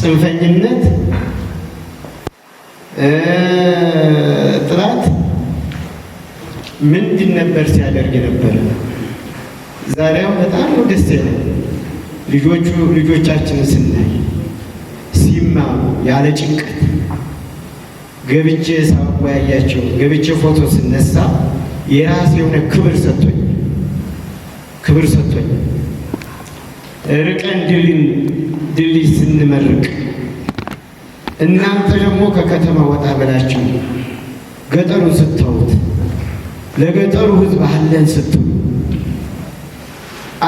ጽንፈኝነት፣ ጥላት ምንድን ነበር ሲያደርግ የነበረ? ዛሬው በጣም ነው ደስ ያለኝ። ልጆቻችንን ስናይ ሲማሩ ያለ ጭንቀት፣ ገብቼ ሳወያያቸው፣ ገብቼ ፎቶ ስነሳ የራሴ የሆነ ክብር ሰጥቶኝ፣ ክብር ሰጥቶኝ፣ ርቀን ድልድይ ስንመርቅ እናንተ ደግሞ ከከተማ ወጣ ብላችሁ ገጠሩን ስታዩት፣ ለገጠሩ ሕዝብ አለን ስትሉ፣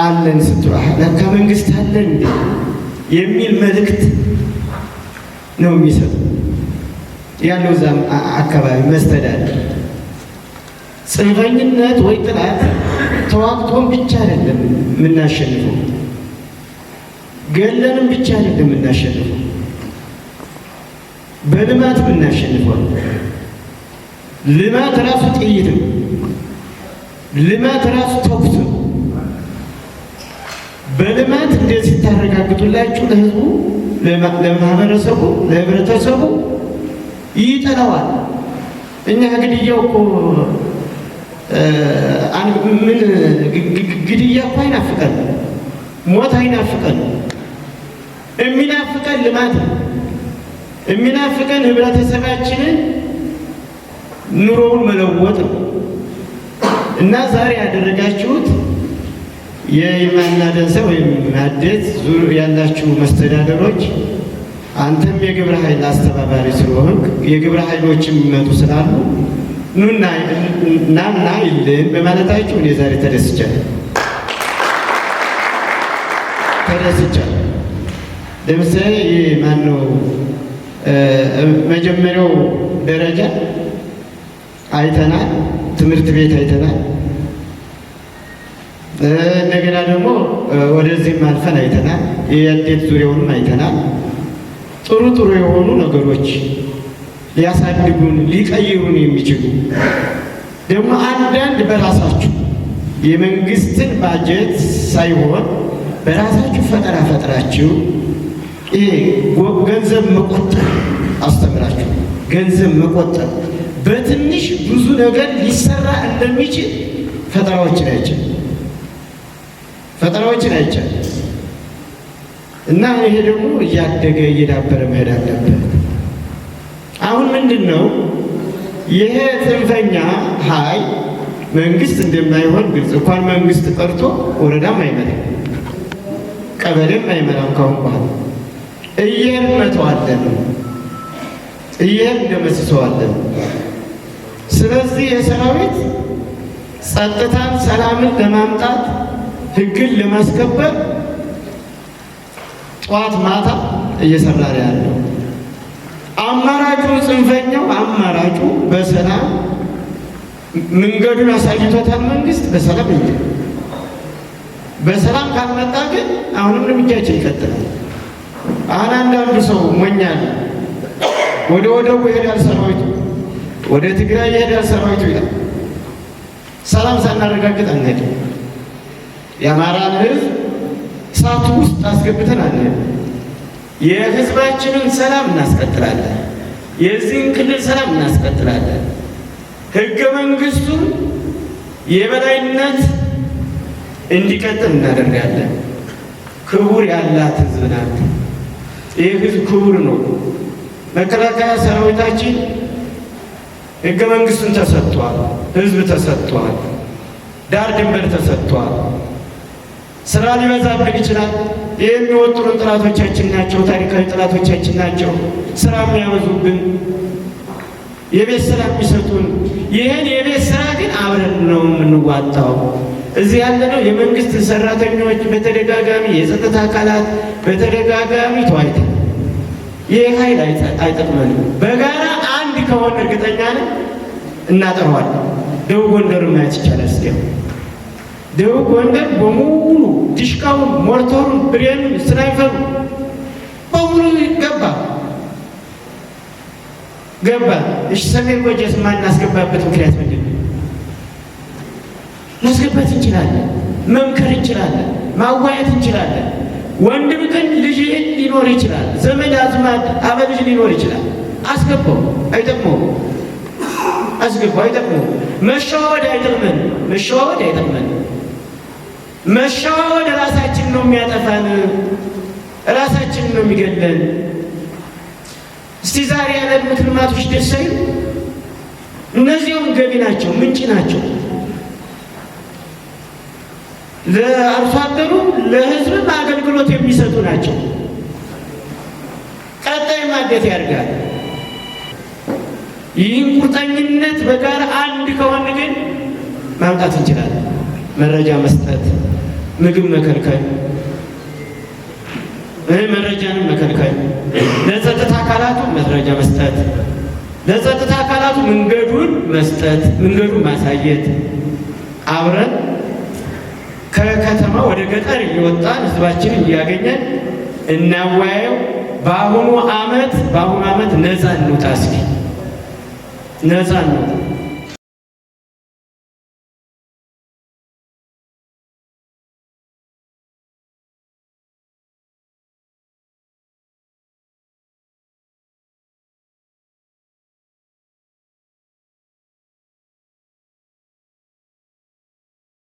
አለን ስትሉ ለካ መንግስት አለን እንዴ የሚል መልእክት ነው የሚሰጡ ያለው። እዛም አካባቢ መስተዳደር ጽንፈኝነት ወይ ጥላት ተዋግቶን ብቻ አይደለም የምናሸንፈው፣ ገለንም ብቻ አይደለም የምናሸንፈው፣ በልማት የምናሸንፈው። ልማት ራሱ ጥይት ነው። ልማት ራሱ ተኩስ ነው። በልማት እንደዚህ ታረጋግጡላችሁ ለህዝቡ፣ ለማህበረሰቡ፣ ለህብረተሰቡ ይጠላዋል። እኛ ግድያው እኮ ምን ግድያ እኮ አይናፍቀን፣ ሞት አይናፍቀን። የሚናፍቀን ልማት ነው። የሚናፍቀን ህብረተሰባችንን ኑሮውን መለወጥ ነው። እና ዛሬ ያደረጋችሁት የይልማና ደንሳ ወይም አዴት ዙር ያላችሁ መስተዳደሮች፣ አንተም የግብረ ኃይል አስተባባሪ ስለሆንክ የግብረ ኃይሎች የሚመጡ ስላሉ ኑና ናና ይልን በማለታችሁ እኔ ዛሬ ተደስቻለሁ፣ ተደስቻለሁ። ለምሳሌ ይህ ማነው መጀመሪያው ደረጃ አይተናል፣ ትምህርት ቤት አይተናል። እንደገና ደግሞ ወደዚህም አልፈን አይተናል። የአዴት ዙሪያውንም አይተናል። ጥሩ ጥሩ የሆኑ ነገሮች ሊያሳድጉን ሊቀይሩን የሚችሉ ደግሞ አንዳንድ በራሳችሁ የመንግስትን ባጀት ሳይሆን በራሳችሁ ፈጠራ ፈጥራችሁ ይሄ ገንዘብ መቆጠብ አስተምራችሁ፣ ገንዘብ መቆጠብ በትንሽ ብዙ ነገር ሊሰራ እንደሚችል ፈጠራዎችን አይቻል፣ ፈጠራዎችን አይቻል። እና ይሄ ደግሞ እያደገ እየዳበረ መሄድ አለበት። አሁን ምንድን ነው፣ ይሄ ጽንፈኛ ኃይል መንግስት እንደማይሆን ግልጽ፣ እንኳን መንግስት ቀርቶ ወረዳም አይመራም፣ ቀበሌም አይመራም። ካሁን በኋላ እየሄድን መተዋለን፣ እየሄድን እንደመስሰዋለን። ስለዚህ የሰራዊት ጸጥታን፣ ሰላምን ለማምጣት፣ ህግን ለማስከበር ጠዋት ማታ እየሰራ ነው ያለው። አማራጩ ጽንፈኛው አማራጩ በሰላም መንገዱን አሳይቶታል መንግስት። በሰላም እንጂ በሰላም ካልመጣ ግን አሁንም እርምጃችን ይቀጥላል። አሁን አንዳንዱ ሰው ሞኛል። ወደ ወደቡ ይሄዳል ሰራዊቱ፣ ወደ ትግራይ ይሄዳል ሰራዊቱ ይላል። ሰላም ሳናረጋግጥ አንሄድም። የአማራን ህዝብ እሳቱ ውስጥ አስገብተን አንሄድም። የህዝባችንን ሰላም እናስቀጥላለን። የዚህን ክልል ሰላም እናስቀጥላለን። ህገ መንግስቱን የበላይነት እንዲቀጥል እናደርጋለን። ክቡር ያላት ህዝብ ናት። ይህ ህዝብ ክቡር ነው። መከላከያ ሰራዊታችን ህገ መንግስቱን ተሰጥቷል፣ ህዝብ ተሰጥቷል፣ ዳር ድንበር ተሰጥቷል። ስራ ሊበዛብን ይችላል። የሚወጥሩን ጠላቶቻችን ናቸው፣ ታሪካዊ ጠላቶቻችን ናቸው። ስራ የሚያበዙብን፣ የቤት ስራ የሚሰጡን። ይህን የቤት ስራ ግን አብረን ነው የምንዋጣው። እዚህ ያለነው የመንግስት ሰራተኞች በተደጋጋሚ፣ የጸጥታ አካላት በተደጋጋሚ ተዋይተን ይህ ኃይል አይጠቅመንም። በጋራ አንድ ከሆነ እርግጠኛ ነን እናጠረዋለን። ደቡብ ጎንደር ማየት ይቻላል። እስኪ ደቡብ ጎንደር በሙሉ ዲሽቃውን፣ ሞርተሩን፣ ብሬኑን፣ ስናይፈሩ በሙሉ ገባ ገባ። እሺ ሰሜን ጎጃስ የማናስገባበት ምክንያት ምንድን ነው? ማስገባት እንችላለን፣ መምከር እንችላለን፣ ማዋየት እንችላለን። ወንድም ግን ልጅህን ሊኖር ይችላል፣ ዘመድ አዝማድ አበልጅ ሊኖር ይችላል። አስገባው፣ አይጠቅመውም። አስገባው፣ አይጠቅመውም። መሸዋወድ አይጠቅመን፣ መሸዋወድ አይጠቅመን። መሸዋወድ ራሳችን ነው የሚያጠፋን፣ ራሳችን ነው የሚገለን። እስቲ ዛሬ ያለሙት ልማቶች ደስ አይሉ? እነዚያውም ገቢ ናቸው፣ ምንጭ ናቸው። ለአርሶ አደሩ ለሕዝብም አገልግሎት የሚሰጡ ናቸው። ቀጣይ ማደት ያድርጋል። ይህን ቁርጠኝነት በጋራ አንድ ከሆን ግን ማምጣት እንችላለን። መረጃ መስጠት፣ ምግብ መከልከል፣ መረጃንም መከልከል፣ ለጸጥታ አካላቱ መረጃ መስጠት፣ ለጸጥታ አካላቱ መንገዱን መስጠት፣ መንገዱን ማሳየት፣ አብረን ከከተማ ወደ ገጠር እየወጣን ህዝባችንን እያገኘን እናወያየው። በአሁኑ ዓመት ነፃ እንውጣ። እስኪ ነፃ እንውጣ።